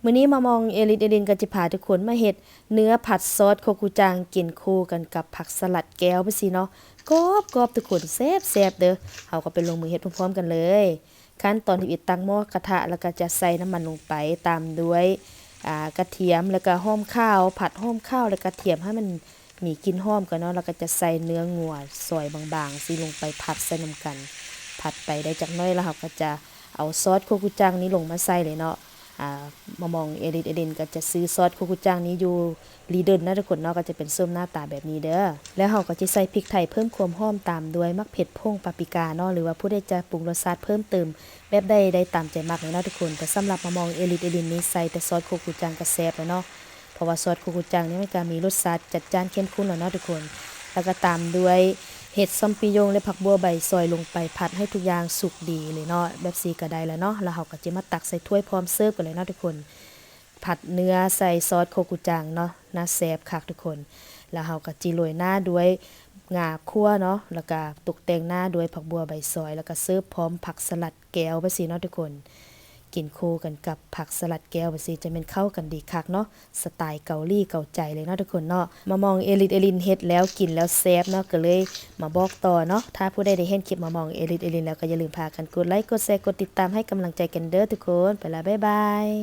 ມື້ນີ້ມາມອງເອລິດເອລິນກໍຈະພາທຸກຄົນມາເຮັດເນື້ອຜັດຊອດໂຄກູຈັງ ກິນຄູ່ກັນກັບຜັກສະຫຼັດແກ້ວໄປຊີ້ເນາະ. ກອບໆ ທຸກຄົນ ແຊບໆ ເດີ. ເຮົາກໍໄປລົງມືເຮັດພ້ອມໆ ກັນເລີຍ. ຂັ້ນຕອນທີໜຶ່ງ ຕັ້ງໝໍ້ກະທະ ແລ້ວກໍຈະໃສ່ນ້ຳມັນລົງໄປ ຕາມດ້ວຍ ອ່າ ກະທຽມ ແລ້ວກໍຫອມຂາວ. ຜັດຫອມຂາວ ແລ້ວກະທຽມໃຫ້ມັນ ມີກິ່ນຫອມກ່ອນເນາະ ແລ້ວກໍຈະໃສ່ເນື້ອງົວຊອຍບາງໆ ຊີ້ລົງໄປຜັດໃສ່ນຳກັນ. ຜັດໄປໄດ້ຈັກໜ້ອຍແລ້ວ ເຮົາກໍຈະເອົາຊອດໂຄກູຈັງນີ້ລົງມາໃສ່ເລີຍເນາະ. ອ່າ ມາມອງເອລິດເອລິນກໍຈະຊື້ຊອດໂຄກູຈັງນີ້ຢູ່ລີເດີນນະທຸກຄົນເນາະ, ກໍຈະເປັນໂສມໜ້າຕາແບບນີ້ເດີ. ແລ້ວເຮົາກໍຈະໃສ່ພິກໄທເພີ່ມຄວາມຫອມ ຕາມດ້ວຍໝາກເຜັດ ຜົງປາປຣິກາເນາະ ຫຼືວ່າຜູ້ໃດຈະປຸງລົດຊາດເພີ່ມເຕີມ ແບບໃດໄດ້ຕາມໃຈມັກເລີຍເນາະທຸກຄົນ. ແຕ່ສຳລັບມາມອງເອລິດເອລິນນີ້ ໃສ່ແຕ່ຊອດໂຄກູຈັງກໍແຊບແລ້ວເນາະ, ເພາະວ່າຊອດໂຄກູຈັງນີ້ມັນກໍມີລົດຊາດຈັດຈ້ານເຂັ້ມຂຸ້ນແລ້ວເນາະທຸກຄົນ. ແລ້ວກໍຕາມດ້ວຍເຫັດຊອມປິຍົງ ແລະ ຜັກບົ່ວໃບຊອຍລົງໄປ ຜັດໃຫ້ທຸກຢ່າງສຸກດີເລີຍເນາະ. ແບບຊີ້ກໍໄດ້ແລ້ວເນາະ, ແລ້ວເຮົາກໍຈະມາຕັກໃສ່ຖ້ວຍພ້ອມເສີບກັນເລີຍເນາະທຸກຄົນ. ຜັດເນື້ອໃສ່ຊອດໂຄກູຈັງເນາະ ໜ້າແຊບຄັກທຸກຄົນ. ແລ້ວເຮົາກໍຈິໂລຍໜ້າດ້ວຍງາຂົ້ວເນາະ, ແລ້ວກໍຕົກແຕ່ງໜ້າດ້ວຍຜັກບົ່ວໃບຊອຍ ແລ້ວກໍເສີບພ້ອມຜັກສະຫຼັດແກ້ວໄປຊີ້ເນາະທຸກຄົນ. ກິນຄູ່ກັນກັບຜັກສະຫຼັດແກ້ວໄປຊີ້ ຈະແມ່ນເຂົ້າກັນດີຄັກເນາະ, ສະໄຕເກົາຫຼີເກົາໃຈເລີຍເນາະທຸກຄົນເນາະ. ມາມອງເອລິດເອລິນເຮັດແລ້ວກິນແລ້ວແຊບເນາະ, ກໍເລີຍມາບອກຕໍ່ເນາະ. ຖ້າຜູ້ໃດໄດ້ເຫັນຄລິບມາມອງເອລິດເອລິນແລ້ວ ກໍຢ່າລືມພາກັນກົດໄລ ກົດແຊ ກົດຕິດຕາມໃຫ້ກຳລັງໃຈກັນເດີທຸກຄົນ. ໄປລະ ບາຍບາຍ.